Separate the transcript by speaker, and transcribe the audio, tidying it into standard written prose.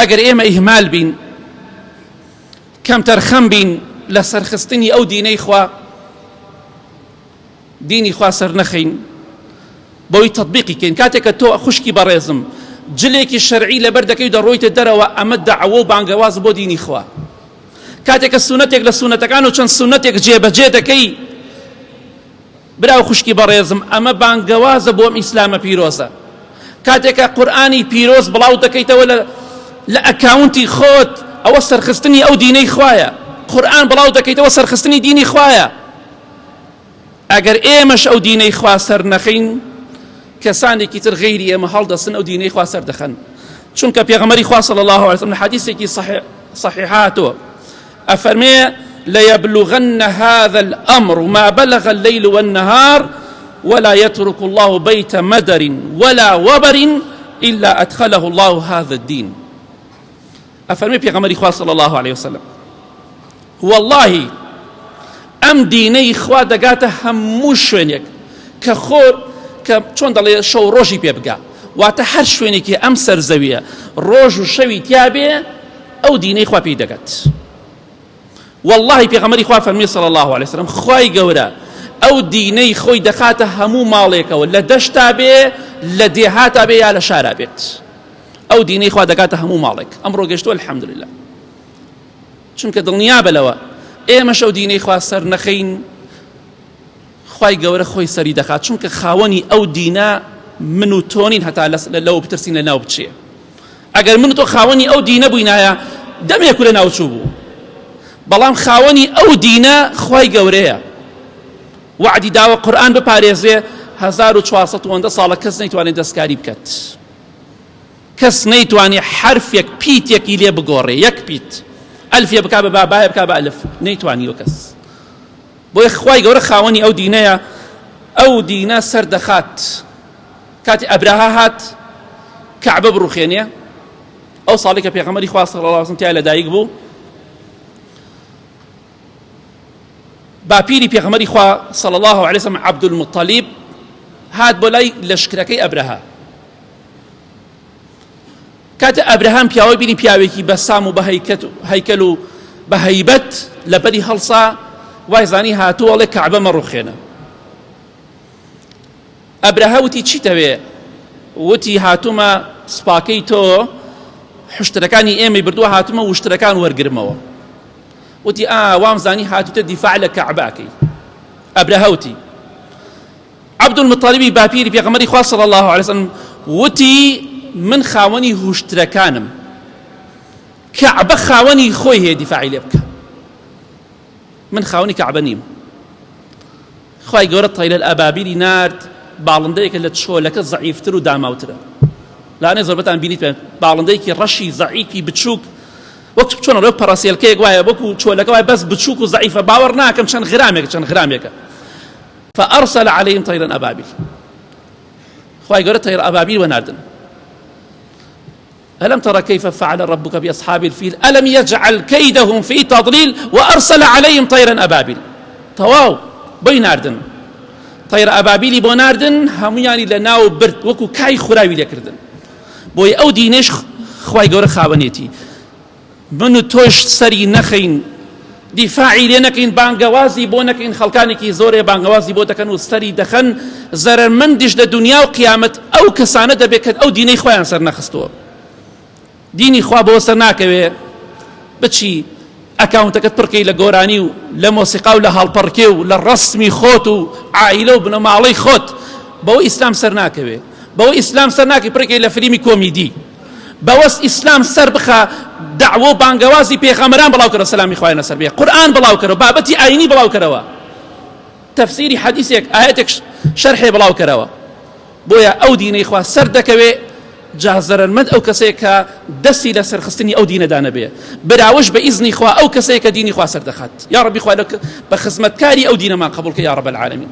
Speaker 1: ئەگەر ئێمە ئیهمال بین، کەمتەرخەم بین لە سەرخستنی ئەو دینەی خوا، دینی خوا سەرنەخەین بەوەی تەطبیقی کەین. کاتێک کە تۆ خوشکی بەڕێزم جلێکی شەرعی لەبەر دەکەی و دەڕۆیتە دەرەوە، ئەمە دەعوە و بانگەواز بۆ دینی خوا. کاتێک کە سونەتێک لە سونەتەکان و چەند سونەتێک جێبەجێ دەکەی، برا و خوشکی بەڕێزم ئەمە بانگەوازە بۆ ئەم ئیسلامە پیرۆزە. کاتێک کە قورئانی پیرۆز بڵاو دەکەیتەوە لە لە ئەکاونتی خۆت، ئەوە سەرخستنی ئەو دینەی خوایە. قورئان بڵاو دەکەیتەوە سەرخستنی دینی خوایە. ئەگەر ئێمەش ئەو دینەی خوا سەر نەخەین، کەسانێکی تر غەیری ئێمە هەڵدەستن ئەو دینەی خوا سەر دەخەن. چونکە پێغەمبەری خوا صلی الله علیه وسلم لە حەدیثێکی صحیح هاتووە ئەفەرمێ ليبلغن هذا الأمر ما بلغ الليل والنهار ولا يترك الله بيت مدر ولا وبر إلا أدخله الله هذا الدين. ئەفەرمێ پێغەمبەری خوا صلی الله علیه وسلم واللهی ئەم دینەی خوا دەگاتە هەموو شوێنێک کە خۆر کە چۆن دەڵێ شەو ڕۆژی پێ بگا، واتە هەر شوێنێکی ئەم سەرزەویە ڕۆژ و شەوی تیابێ ئەو دینەی خوا پێی دەگات. واللهی پێغەمبەری خوا فەرمی صلی الله علیه وسلم خوای گەورە ئەو دینەی خۆی دەخاتە هەموو ماڵێکەوە، لە دەشتا بێ، لە دێهاتا بێ، یا لە شارا بێت، ئەو دینەی خوا دەگاتە هەموو ماڵێک. ئەمڕۆ گەشتووە الحمدلله. چونکە دڵنیابە لەوە ئێمەش ئەو دینەی خوا سەر نەخەین، خوای گەورە خۆی سەری دەخات، چونکە خاوەنی ئەو دینە من و تۆ نین هەتا لەوە بترسین لە ناو بچێ. ئەگەر من و تۆ خاوەنی ئەو دینە بووینایە دەمێک لە ناو چوو بوو، بەڵام خاوەنی ئەو دینە خوای گەورەیە. وەعدی داوە قورئان بپارێزێ، 1400 وەندە ساڵە کەس نەیتوانێت دەستکاری بکات، کەس نەیتوانی حەرفێک پیتێکی لێ بگۆڕێ، یەک پیت ئەلفێ بکا بە با، بایە بکا بە ئەلف، نەیتوانیوە کەس. بۆیە خوای گەورە خاوەنی ئەو دینەیە، ئەو دینە سەر دەخات. کاتی ئەبرەها هات کەعبە بڕوخێنێ، ئەو ساڵی کە پێغەمبەری خوا صلی الله علیه وسلم تیا لەدایک بوو، باپیری پێغەمبەری خوا صلی الله علیه وسلم عەبدولموتەلیب هات بۆ لای لەشکرەکەی ئەبرەها. کاتێ ئەبرەهام پیاوەی بینی پیاوێکی بەسام و بە هەیکەل و بە هەیبەت لەبەری هەڵسا، وای زانی هاتووە ئەڵێ کەعبە مەڕوخێنە. ئەبرەهە وتی چیتەوێ؟ وتی هاتوومە سوپاکەی تۆ حشترەکانی ئێمەی بردووە، هاتوومە وشترەکان وەرگرمەوە. وتی ئا وام زانی هاتووتە دیفاع لە کەعبەکەی. ئەبرەهە وتی عەبدولموتەڵیبی باپیری پێغەمبەری خوا صلی اللە علیه وسلم وتی من خاوەنی هوشترەکانم، کەعبە خاوەنی خۆی هەیە دیفاعی لێ بکە، من خاوەنی کەعبە نیم. خوای گەورە طەیرە ئەبابیلی نارد، باڵندەیەکە لە چۆلەکە زەعیفتر و داماوترە. لانێ زۆربەتان بینیت باڵندەیەکی ڕەشی زەعیفی بچووک، وەک چۆن ڕێو پەڕەسێلکەیەک وایە، وەکو چۆلەکە وایە بەس بچووک و زەعیفە، باوەڕ ناکەم چەند غرامێک چەند غرامێکە. فأرسل عليهم طيرا أبابيل، خوای گەورە طير أبابيل وەناردن. ألم تر كيف فعل ربك بأصحاب الفيل ألم يجعل كيدهم في تضليل وأرسل عليهم طيرا أبابيل. تەواو بۆی ناردن طير أبابيلی بۆ ناردن، هەمویانی لە ناو برد وەکو کای خوراوی لێکردن. بۆی ئەو دینەش خوای گەورە خاوەنێتی، من و تۆش سەری نەخەین، دیفاعی لێ نەکەین، بانگەوازی بۆ نەکەین، خەڵکانێکی زۆرێ بانگەوازی بۆ دەکەن و سەری دەخەن، زەرەرمەندیش لە دنیا و قیامەت ئەو کەسانە دەبێت کە ئەو دینەی خۆیان سەر نەخستووە. دینی خوا بۆ سەر ناکەوێ بچی ئەکاونتەکەت پڕکەی لە گۆرانی و لە مۆسیقا و لە هەڵپەڕکێ و لە ڕەسمی خۆت و عائیلە و بنەماڵەی خۆت، بەوە ئیسلام سەر ناکەوێ. بەوە ئیسلام سەر ناکەی پڕکەی لە فلیمی کۆمیدی. بەوەس ئیسلام سەر بخە، دەعوە و بانگەوازی پێغەمبەران بڵاو کەرەوە سەلامی خوایان لەسەر بێ، قورئان بڵاو کەرەوە، بابەتی ئاینی بڵاو کەرەوە، تەفسیری حەدیسێک ئایەتێک شەرحێ بڵاو کەرەوە. بۆیە ئەو دینەی خوا سەر دەکەوێ، جا زەرەرمەند ئەو کەسەیە کە دەستی لە سەرخستنی ئەو دینەدا نەبێ، براوەش بە ئیزنی خوا ئەو کەسەیە کە دینی خوا سەر دەخات. یا ڕەبی خوا بە خزمەتکاری ئەو دینەمان قبوڵ کە یا رب العالمین.